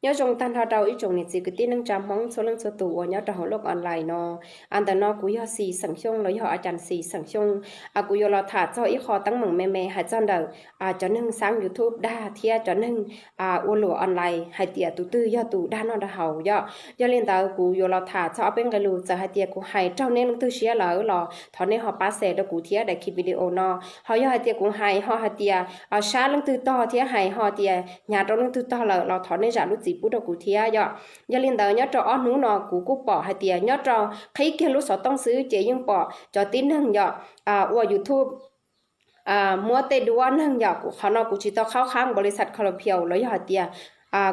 Nyob zoo tag nrho rau ib tsoom niam txiv kwv tij neej tsa Hmoob txhua leej txhua tus uas nyob rau hauv lub online no. Ntawm no kuv yog Xis xeem Xyooj los yog a cas Xis xeem Xyooj. Kuv yuav los tham txog ib qho teeb meem me me hais txog ntawm cov neeg xaab YouTube dag thiab cov neeg ua luam online hais tias tus twg yog tus dag noj dag haus yom. Yog li ntawd kuv yuav los tham txog ob peb nqe lus, txawm hais tias kuv hais raug nej leej twg siab lawm los thov nej ho pab share rau kuv thiab daim clip video no. Ho yog hais tias kuv hais ho hais tias sab leej twg tog thiab hais ho tias hnyav rau leej twg tog lawm los thov nej zam lub txim pub rau kuv thiab yom. Yog li ntawd nyob rau ob hnub no kuv kuj pom hais tias nyob rau qhib kiag lub xov tooj xwb ces yeej pom cov tib neeg yom ua YouTube muab tej duab neeg yom. Qhov no kuv tsis tau khaub khaab npaum li xas kho la phiau los yog hais tias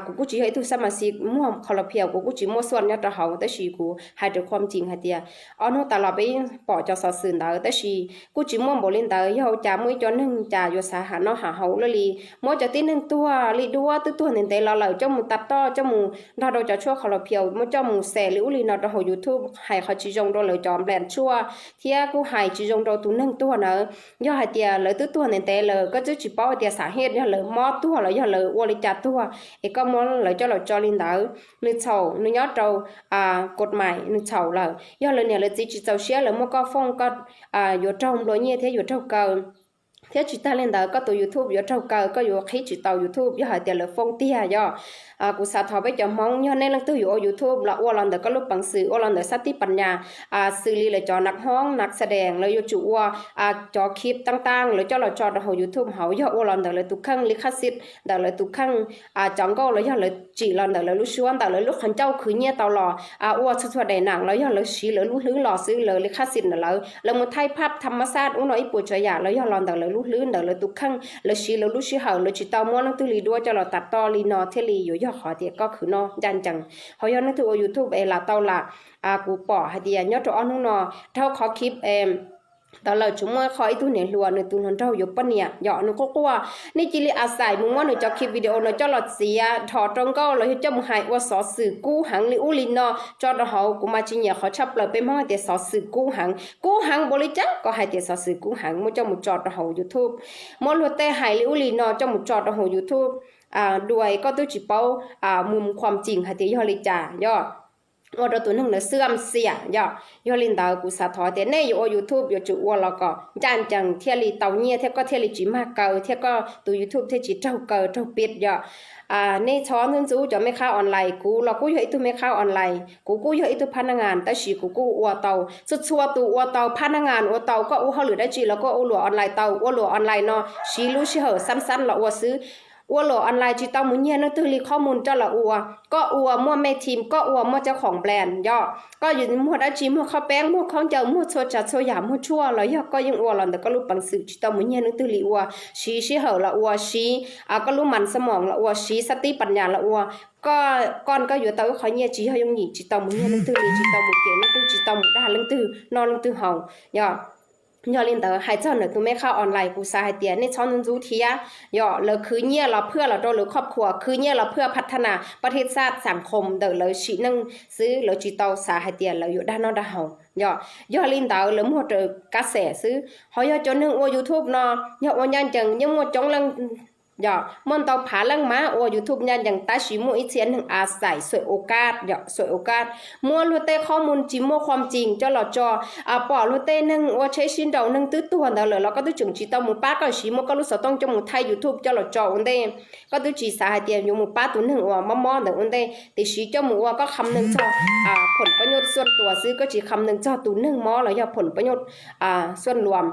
kuv kuj tsis yog ib tug xab mas xis muag kho la phiau, kuv kuj tsis muaj xuaj nyob rau hauv, tab sis kuv hais raws khuam cees hais tias ob hnub tas los peb pom cov xov xwm ntawd, tab sis kuj tsis muaj npaum li ntawd. Yog ua cas muaj ib co neeg cas yuav xav ham noj ham haus luaj li, muab cov tib neeg tuag li duab twb tuag ntev ntev los lawm coj mus tas toj, coj mus nrog rau cov tshuaj kho la phiau, muab coj mus share li ub li no rau hauv YouTube, hais qhov tsis zoo rau lawv cov nplas tshuaj thiab kuj hais tsis zoo rau tus neeg tuag ntawd. Yog hais tias lawv twb tuag ntev ntev lawm, koj twb tsis paub hais tias xav hiaj yog lawv mob tuag los yog lawv ua li cas tuag es koj muab lawv coj los tso li ntawd. Nws txhaum, nws nyob rau kod mais, nws txhaum lawm. Yog lawv niam lawv txiv tsis txaus siab lawv muab koj foob, koj yuav raug nplua nyiaj thiab yuav raug kaw. Thiab tsis tag li ntawd koj tus YouTube yuav raug kaw, koj yuav qhib tsis tau YouTube yog hais tias lawv foob tiag yom. Kuv xav thov peb cov Hmoob, yog nej leej twg yuav ua YouTube los ua los ntawm koj lub peev xwm, ua los ntawm xab tib pas nyas, xws li lawv cov nav hmoob nav xa dees lawv yuav tsum ua cov khib taab taab lawv coj los tso rau hauv YouTube hauv, yog ua los ntawm lawv tus kheej li khab xis, ntawm lawv tus kheej cov nkauj los yog lawv tsim los ntawm lawv lub suab, ntawm lawv lub qhov ncauj khwv nyiaj tau los ua txhua txhua daim nam los yog lawv siv lawv lub hlwb los xwb, lawv li khab xis ntawm lawv, lawv mus thaij phab tham mas xaj ub no ib puas tsav yam los yog los ntawm lawv lub hlwb, ntawm lawv tus kheej, lawv siv lawv lub sij hawm, lawv tsis tau muab leej twg li duab coj los tas toj li no thiaj li yuav yog qhov tias koj khwv noj ncaj ncees. Ho yog leej twg ua YouTube es lam tau lam, kuv pom hais tias nyob rau ob hnub no dhau qhov khib ntawd lawm tsuas muaj qhov ib tug niam hluas nws tus hluas nraug yuav poj niam yom, nws quaj quaj, nej cia li a xais mus muab nws cov khib video no coj los txiav dhos rau nkauj los yog coj mus hais ua xov xwm kub heev li ub li no tso rau hauv. Kuv mas tsis nyiam qhov tshaj plaws peb Hmoob hais tias xov xwm kub heev. Kub heev npaum li cas koj hais tias xov xwm kub heev, muab coj mus tso rau hauv YouTube, muab luag tej hais li ub li no coj mus tso rau hauv YouTube. Dua koj twb tsis paub mus khuam cees hais tias yog li cas yom, ua rau tus neeg ntawd xwm xiam yom. Yog li ntawd kuv xav thov tias nej yuav ua YouTube yuav tsum ua los kom ncaj ncees thiaj li tau nyiaj thiab koj thiaj li tsis mag kaw thiab koj tus YouTube thiaj tsis raug kaw raug pib yom. Nej txhob ntxub ntxub cov mej khab online, kuv los kuj yog ib tug mej khab online, kuv kuj yog ib tug phab naj ngas, tab sis kuv kuj ua tau, txhua txhua tus ua tau, phab naj ngas ua tau, koj ua hauj lwm dab tsi los koj ua luam online tau. Ua luam online no siv lub sij hawm xab xab los ua xwb. Ua luam online tsis tau mus nyiag leej twg li qhob mus coj los ua. Koj ua muaj mej thim, koj ua muaj cov khoom plan yom, koj yuav muag dab tsi, muag khob peeb, muag khaub ncaws, muag txhua tsav txhua yam, muag tshuaj los yog koj yeej ua los ntawm koj lub peev xwm, tsis tau mus nyiag leej twg li ua. Siv sij hawm los ua, siv koj lub mas xab moos los ua, siv xab tib pas nyas los ua. Koj, koj yuav tau ib qho nyiaj tsis yog yooj yim, tsis tau mus nyiag leej twg li, tsis tau mus cem leej twg, tsis tau mus dag leej twg noj leej twg haus yom. Yog li ntawd hais txog ntawm tus mej khab online kuv xav hais tias nej txhob ntxub ntxub thiab yom. Lawv khwv nyiaj los phwaj los rau lawv khob khuas, khwv nyiaj los phwaj phav thab nas pab thej xaj xam khoom ntawm lawv sim neej xwb, lawv tsis tau xav hais tias lawv yuav dag noj dag haus yom. Yog li ntawd lawv muag raws kab xes xwb. Ho yog cov neeg ua YouTube no yog ua ncaj ncees yeej muaj coob leej yom, muaj ntau phav leej mas ua YouTube ncaj ncees, tab sis muaj ib txhia neeg a xais xuaim ua kaj yom, xuaim ua kaj, muab luag tej qhob mus tsis muaj khuam cees coj los tso. Pom luag tej neeg ua tsheb sib nraus, neeg twb tuag ntawd lawm los koj twb tseem tsis tau mus pab, koj siv muab koj lub xov tooj coj mus thaij YouTube coj los tso ua ntej. Koj twb tsis xav hais tias yuav mus pab tus neeg uas mob mob ntawd ua ntej, tiam sis coj mus ua koj kham neeg txog phom pab nyuj xuaj tuas xwb, koj tsis kham neeg txog tus neeg mob los yog phom pab nyuj xuaj luas.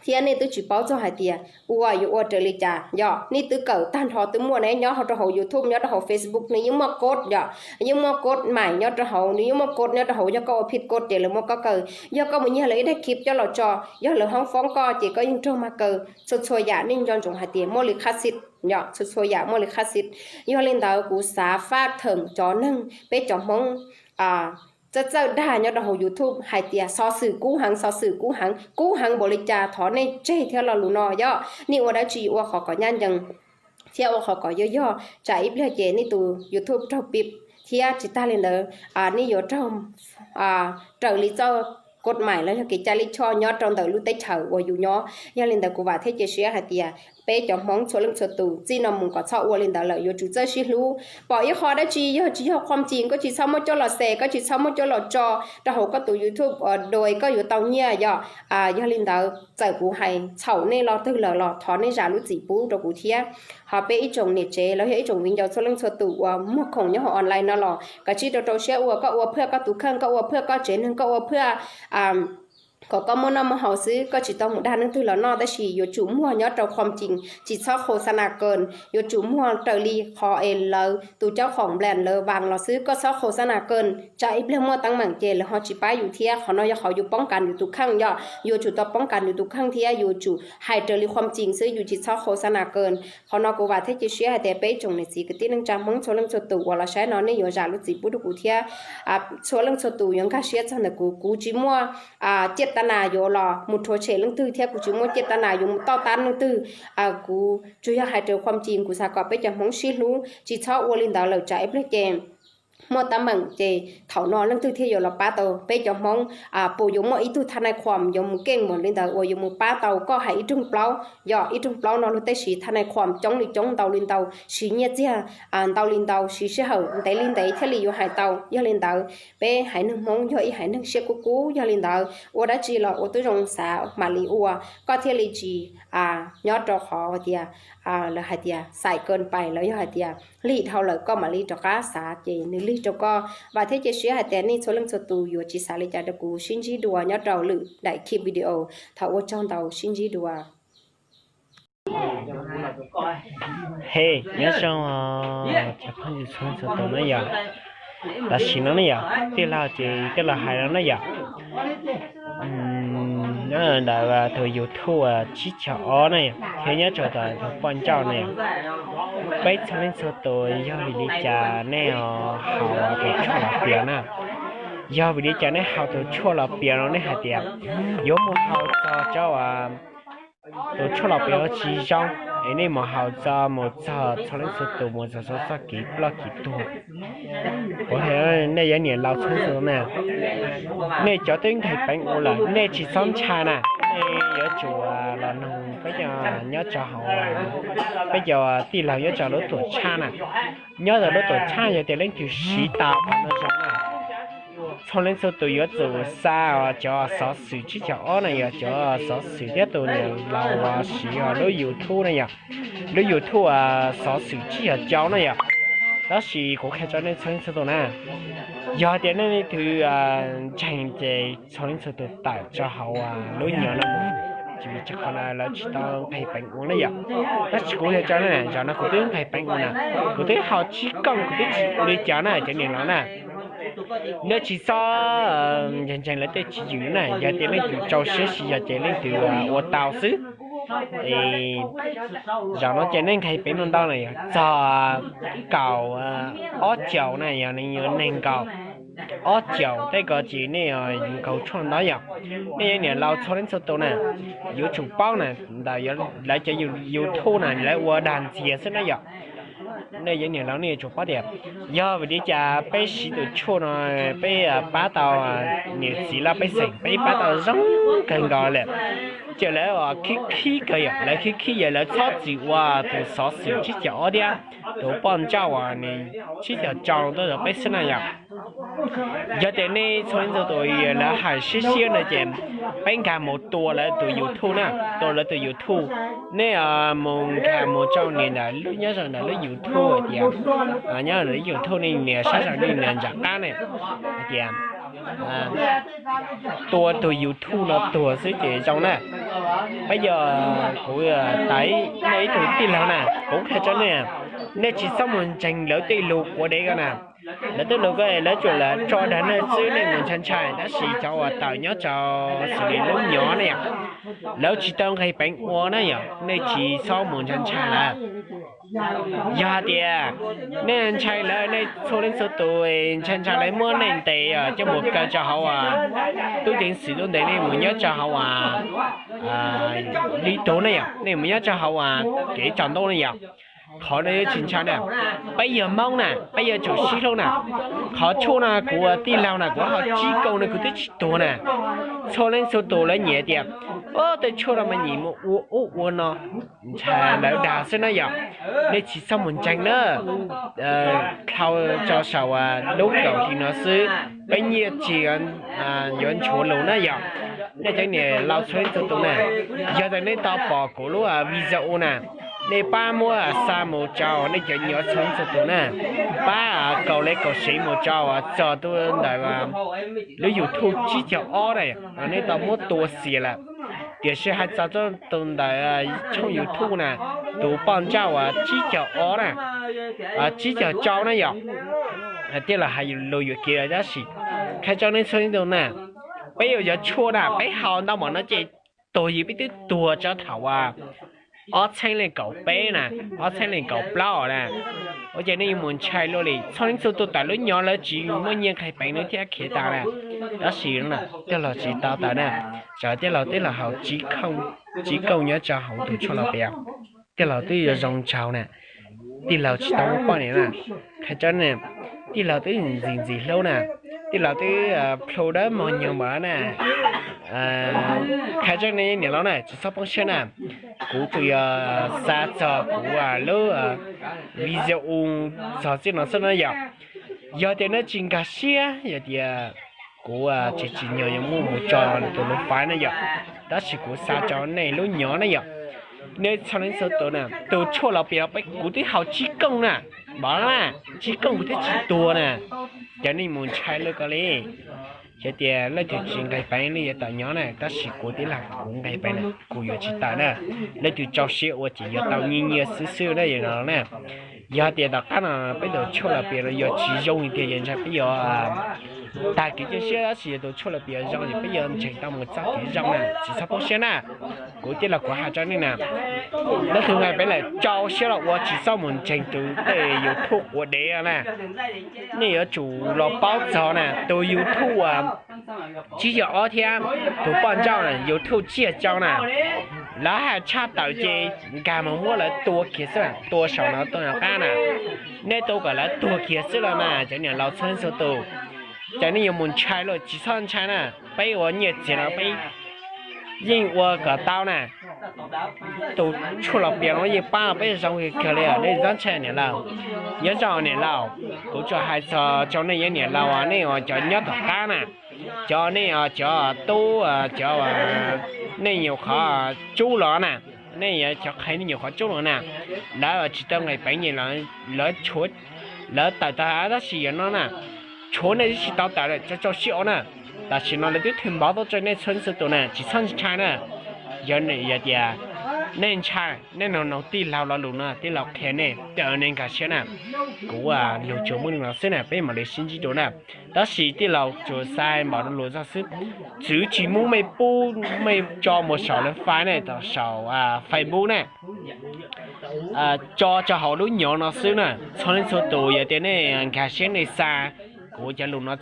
Thiab nej twb tsis paub txog hais tias ua yuav ua raws li cas yom. Nej twb kawm tag nrho twb muaj ne, nyob rau hauv YouTube, nyob rau hauv Facebook, nws yeej muaj kod yom, yeej muaj kod mais nyob rau hauv, nws yeej muaj kod nyob rau hauv. Yog koj ua phij kod ces lawv muab koj kaw. Yog koj mus nyiag lawv ib daim khib coj los tso, yog lawv hoob foob koj ces koj yeej raug mag kaw. Txhua txhua yam nej nco ntsoov hais tias muaj li khab xis yom, txhua txhua yam muaj li khab xis. Yog li ntawd kuv xav faj theem cov neeg peb cov Hmoob txawj txawj dag nyob rau hauv YouTube hais tias xov xwm kub heev, xov xwm kub heev, kub heev npaum li cas thov nej tseg thiab lo lus no yom. Nej ua dab tsi ua qhov kom ncaj ncees thiab ua qhov kom yog yog, tsam ib pliag ces nej tus YouTube raug pib thiab tsis tag li ntawd nej yuav raug raws li txoj kod mais los yog kev cai lij choj nyob rau ntawm lub teb chaws uas yus nyob. Yog li ntawd kuv vam thiab cia siab hais tias peb cov Hmoob txhua leej txhua tus txij no mus kom txhob ua li ntawd lawm, yuav tsum txawj sib hlub. Pom ib qho dab tsi yog tsis yog qhuam cim, koj tsis txhob muab coj los share, koj tsis txhob muab coj los tso rau hauv koj tus YouTube uas dua koj yuav tau nyiaj yom. Yog li ntawd txawm kuv hais txhaum nej lo twg lawm los thov nej zam lub txim pub rau kuv thiab. Ho peb ib tsoom niam tsev los yog ib tsoom viv ncaus txhua leej txhua tus uas muag khoom nyob hauv online no los kav tsij rau rau siab ua, koj ua phwj koj tus kheej, koj ua phwj koj tsev neeg, koj ua phwj kom koj muaj noj muaj haus xwb, koj tsis tau mus dag neeg twg los noj, tab sis yuav tsum muag nyob rau qhuam cim, tsis txhob khos xa nas kawm, yuav tsum muag raws li qhov es lawv tus caub khoom nplas lawv vas los xwb, koj txhob khos xa nas kawm, tsam ib pliag muaj teeb meem ces lawv ho tsis pab yus thiab. Qhov no yog qhov yus poob kas yus tus kheej yom, yuav tsum tau poob kas yus tus kheej thiab yuav tsum hais raws li qhuam cim xwb, yus tsis txhob khos xa nas kawm. Qhov no kuv vam thiab cia siab hais tias peb ib tsoom niam txiv kwv tij neej tsa Hmoob txhua leej txhua tus uas los saib no nej yuav zam lub txim pub rau kuv thiab. Txhua leej txhua tus yuav nkag siab txog ntawm kuv, kuv tsis muaj ciaj tab nas yuav los mus rhuav tshem leej twg thiab kuv tsis muaj ciaj tab nas yuav mus toj tab leej twg. Kuv tsuas yog hais raws qhuam cim, kuv xav kom peb cov Hmoob sib hlub, tsis txhob ua li ntawd lawm tsam ib pliag ces muaj teeb meem ces thaum no leej twg thiaj yuav los pab tau peb cov Hmoob. Puas yuav muaj ib tug thab nais khuam yuav mus keej npaum li ntawd uas yuav mus pab tau koj hais ib rooj plaub? Yog ib rooj plaub no luag tej siv thab nais khuam coob li coob, ntau li ntau, siv nyiaj txiag ntau li ntau, siv sij hawm ntev li ntev thiaj li yuav hais tau. Yog li ntawd peb haiv neeg Hmoob yog ib haiv neeg siab kub kub, yog li ntawd ua dab tsi los ua tib zoo xav mam li ua, koj thiaj li tsis nyob rau qhov tias lawv hais tias xais kawg pais los yog hais tias lig dhau lawm koj mam li rov qab xav ces nws lig rau koj. Vam thiab cia siab hais tias nej txhua leej txhua tus yuav tsis xav li cas rau kuv, sib ntsib dua nyob rau lwm daim clip video. Thov ua tsaug ntau, sib ntsib dua. He, nyob zoo cov phooj ywg txhua leej txhua tus na yom. Tam sim no ne yom, tij laug ces tij laug hais no na yom, nyob ntawm tus YouTube tsib caug ob na yom, thiab nyob rau tus poj ncauj na yom, peb txhua leej txhua tus yog vim li cas nej haus tus tshuaj los pias na? Yog vim li cas nej haus tus tshuaj los pias no nej hais tias yuav mus haus txog rau tus tshuaj los pias tsis zoo, es nej mus haus txog mus txog txhua leej txhua tus mus txog txog txoj kev ploj kev tuag. Kuv hais nej cov niam laus txhua leej txhua tus na, nej cov twb nqhis peev ua lawm nej tsis txhob ntshai na. Nej yuav tsum los noog peb cov nyob rau hauv, peb cov tij laug nyob rau lub tuam tshaj na. Nyob rau lub tuam tshaj yog tias leej twg siv tau qhov no zoo na, txhua leej txhua tus yuav tsum xa cov xov xwm tsib caug ob na yom, cov xov xwm thiab tus niam laus uas siv lub YouTube na yom, lub YouTube xov xwm tsib caug rau na yom. Tab sis kuv qhia rau nej txhua leej txhua tus na, yog tias nej leej twg ntseeg ces txhua leej txhua tus tawm rau hauv lub nyuam no, tsis vim rau qhov lawv tsis tau nqhis peev ua na yom. Tab sis kuv qhia rau nej, zaum no kuv twb nqhis peev ua na, kuv twb haus tsib kooj kuv twb tsis ua li cas na cov niam laus na. Nej tsis txhob ntseeg ntseeg lawv tej tswv yim na, yog tias leej twg rau siab siv yog ces leej twg ua tau xwb. Zaum no ces nej nqhis peev ntau ntau na yom, txog kaum ob caug na yom, nej yuav neeg nkaus ob caug tej ko ces nej yuav nkaus tshuaj ntau yom. Nej cov niam laus txhua leej txhua tus na, yuav tsum paub na, ntawm lawv cov YouTube na lawv ua dag ntxias xwb na yom. Nej cov niam laus nej yuav tsum paub tias yog vim li cas peb siv tus tshuaj no peb pab tau niam txiv laj pej xeem, peb pab tau zoo kawg nkaus lawm. Ces lawv khib khib kawg yom, lawv khib khib yog lawv txhob txwm ua tus xov xwm tsib caug ob thiab tus poj ncauj uas nws tsib caug rau tuaj zov peb xwb na yom. Yog tias nej txhua leej txhua tus lawv hais siab siab no ces peb nkag mus tua lawv tus YouTube na, tua lawv tus YouTube. Nej mus nkag mus rau nias ntawm lub, nyob rau ntawm lub YouTube hais tias, nyob ntawm lub YouTube nej nias sab saum nej nias nram qab ne hais tias tua tus YouTube no tuag xwb ces zoo na. Peb yog kuv tas nej ib tug tij laug na, kuv qhia rau nej, nej tsis txhob mus ntseeg lawv tej lus quav dev ko na. Lawv tej lus ko lawv tsuas lam tso dag nej xwb, nej mus ntshai ntshai, tab sis cov uas tawm nyob rau xws li lub nyuam ne, lawv tsis tau nqhis peev ua na yom, nej tsis txhob mus ntshai ntshai lawv. Yog hais tias nej ntshai lawv, nej txhua leej txhua tus ntshai ntshai lawv muab nej ntes coj mus kaw rau hauv tub ceev xwm tuaj ntes nej mus nyob rau hauv li tug ne yom, nej mus nyob rau hauv kev tsaus ntuj ne yom. Qhov no yuav tsis ntshai na, peb yog Hmoob na, peb yuav tsum sib hlub na. Qhov tshuaj no kuv ua tij laug na, kuv ho tsib kaum no kuv twb tsis tuag na. Txhua leej txhua tus lawv nyiam tias, o, tej tshuaj no mas nyiam mus ua ub ua no, ntshai lawv dag xwb na yom. Nej tsis txhob mus ntseeg na. Dhau tso saum lub kaum hli no xwb, peb nyiaj tsis yuav nchuav lus na yom. Nej cov niam laus txhua leej txhua tus na, yog tias nej tau pom kuv lub video na, nej pab muab xa mus rau nej cov nyuam txhua leej txhua tus na, pab kaum like kaum share mus rau txog tus ntawm lub YouTube tsib caug ob na, nej tau muab tua xiam lawm. Tiam sis hais txog tus ntawm tshooj YouTube na, tus poj nrauj uas tsib caug ob na, tsib caug rau na yom, tij laug hais lus yuam kev lawm tab sis qhia rau nej txhua leej txhua tus na, peb yuav cov tshuaj na peb haus ntau npaum no ces tuag yim peb twb tuag tso thaum ob txhiab leej kaum peb na, ob txhiab leej kaum plaub na. Ua cas nej yuav mus ntshai luaj li, txhua leej txhua tus tawm lub nyov lawv tsis muaj nyiaj nqis peev lawv thiaj khiav tas na. Tab sis tij laug tsis tau tawm na, txawm tij laug twb los haus tsib kaum nyob rau hauv tus tshuaj los piav, tij laug twb yuav zoo nraug na. Tij laug tsis tau muaj poj niam na, qhia rau nej, tij laug twb ntxim ntxim hlub na, tij laug twb plhu dawb mog nyoog npaum na. Qhia rau nej niam laus na tsis txhob poob siab na. Kuv tsuas yog xa txog kuv lub video txog txij no xwb na yom. Yog tias nej tsis nkag siab yog tias kuv tsis tsim nyog yuav muab mus tso tus lus faib na yom, tab sis kuv xa rau nej lub nyov na yom. Nej txhua leej txhua tus na, tus tshuaj los piav peb kuv twb haus tsib kaum na, npaum na, tsib kaum kuv twb tsis tuag na. Ces nej mus ntshai luaj koj li. Yog tias leej twg tsis nqis peev nej yuav tawm nyob na, tab sis kuv tij laug kuv nqis peev na kuv yuav tsis tawm na. Leej twg rau siab ua ces yuav tau nyiaj nyiaj xwb xwb na yom no na. Yog tias tom qab no peb tus tshuaj los piav no yog tsis zoo li tiag ces ntshai peb yuav tag kev cia siab, tab sis yog tus tshuaj los piav zoo ces peb yuav ntseeg tau mus txoj kev zoo na, tsis txhob poob siab na. Kuv tij laug kuv hais rau nej na, leej twg nqis peev lawm rau siab los ua, tsis txhob mus ntseeg tus tej YouTube ua dev na. Nej yuav tsum los paub txog na, tus YouTube tsib caug ob thiab tus poj nrauj na YouTube tsib caug rau na, lawv hais tshaj tawm ces nkag mus muab lawv tua kiag xwb, tua saum no tua qab na. Nej tua kom lawv tuag kiag xwb los mas cov niam laus txhua leej txhua tus, ces nej yuav mus ntshai los tsis txhob ntshai na. Peb ua nyiaj txiag no peb yeej ua kom tau na. Tus tshuaj los piav no yeej pab peb zoo kawg li, nej txhob ntshai niam laus. Nyob zoo niam laus, kuv tsuas hais txog rau nej cov niam laus, nej cov nyob tom qab na, cov nej cov tub, cov nej nyuam qhuav tsub los na, nej cov qhev nej nyuam qhuav tsub los na, lawv tsis tau nqis peev ces lawv tshuav, lawv tawm tag tab sis yog no na, tshuav nej twb tsis tau tawm lawm, rau rau siab ua na. Tam sim no lawv twb thw npov tuaj rau nej txhua leej txhua tus na, tsis txhob ntshai na. Yog tias nej ntshai, nej nug nug tij laug lo lus no, tij laug qhia nej, nej nkag siab na. Kuv lus tsuas muaj li no xwb na, peb mam li sib ntsib dua na. Tab sis tij laug tsuas xa npaum lo lus txog xwb, txwv tsis muab mej pub, mej tso mus saum lawv fai na, saum Facebook na, tso rau hauv lub nyov no xwb na. Txhua leej txhua tus yog tias nej nkag siab nej xa kuv cov lus no,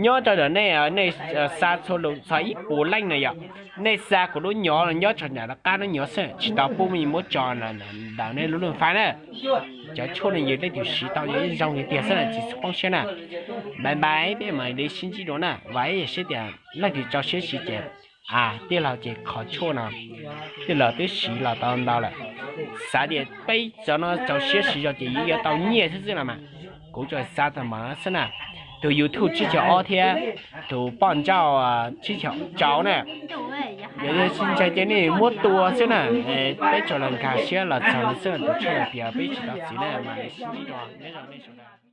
nyob rau ntawm nej, nej xa txhua lus txog ib puas leej na yom, nej xa kuv lub nyov nyob rau ntawm qab lub nyov xwb, tsis tau pub mej muab tso ntawm nej lub lub fai na. Cov tshuaj no yog leej twg siv tau yog ib zoo li tiag xwb na, tsis txhob poob siab na. Bye bye, peb mam li sib ntsib dua na. Vam ib yam siab tias leej twg rau siab siv ces, a, tij laug ces qhov tshuaj no tij laug twb siv los tau ntau lawm. Xav tias peb cov no rau siab siv zog ces yuav yuav tau nyiaj xwb xwb los mas. Kuv tsuas xa tag npaum no xwb na. Tus YouTube tsib caug ob thiab tus poj nrauj tsib caug rau na, yog sib ntshai ces nej muab tua xwb na. Peb tsuas los nkag siab los txog li xwb, tus tshuaj los piav peb tsis tau txwv na, mam li sib ntsib dua, nyob zoo nej sawv daws.